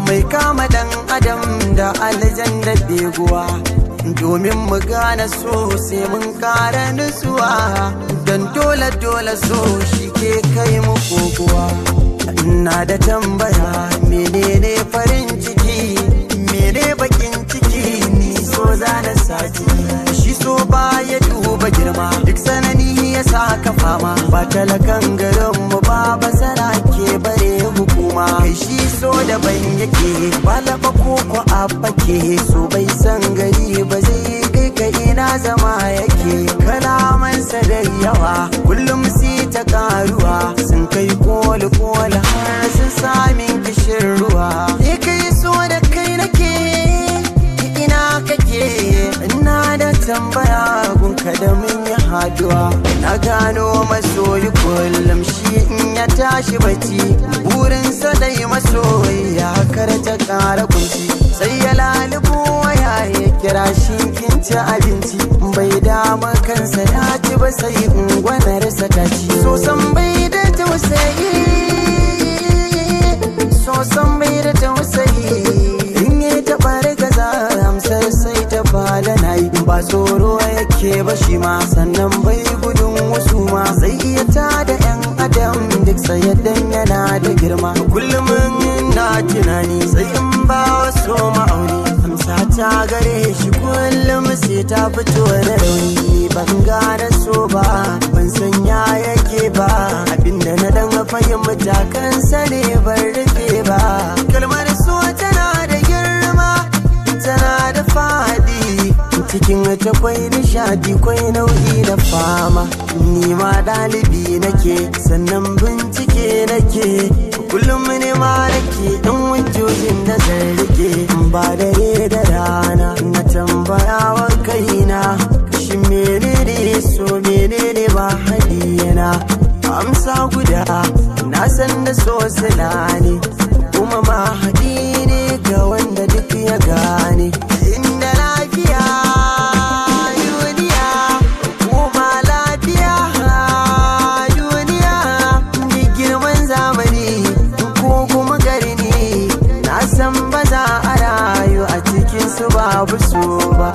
Mai kama dan adam da aljan da beguwa. Domin mu gane so sai mun kara nutsuwa. Dan dole dole so shi ke kai mu kokuwa. Ina da tambaya, menene farin ciki, mene bakin ciki? Ni so zana sati. Shi so baya duba girma, duk sanani ya saka fama. Ba talakan garin mu ba, basara ke bare hukuma. Kai shi so daban yake, ba laba ko a fake. So bai san gari ba, zai kai ka ina zama yake. Kalamansa da yawa, kullum si ta karuwa. Sun kai koli koli har sun samin kishin ruwa. Ni kai so da kai nake, ina kake? Ina da tambaya gunka da mun yi haduwa. Na gano masoyi kullum shi in ya tashi bacci, burinsa dai masoyi ya kar ta kara kunci. Sai ya lalubo waya ya kira shi, kin ci abinci? Bai dama kansa ya ci ba, sai ungwanarsa ta ci. So san bai da tausayi, so san bai da tausayi. In yi taɓa gaza, amsar sai ta bada nayi. Ba tsoro yake ba shi ma, sannan bai gudun wasu ma. Zai iya tada yan adam duk sayaddan yana da girma. Kullum na tunani sai in ba wasu ma'auni, amsa ta gare shi kullum sai ta fito da rauni. Ban gane so ba, ban san ya yake ba. Abinda na dan fahimta kansa ne ban rufe ba. Kalmar so tana da girma, tana da fadi. Cikin ta kwai nishadi, kwai nau'i na fama. Ni ma ɗalibi nake, sannan bincike nake. Kullum ne ma nake ɗan hujjojin da zan rike. Ba dare da rana na tambaya wa kaina, shi menene so, menene ba hadiyana? Amsa guda na san da so sila ne, kuma ma haɗi ne ga wanda duk ya gane. Inda lafiya duniya, kuma lafiya duniya, ni girman zamani ko kuma garni, na san ba za a rayu a cikin su babu so ba.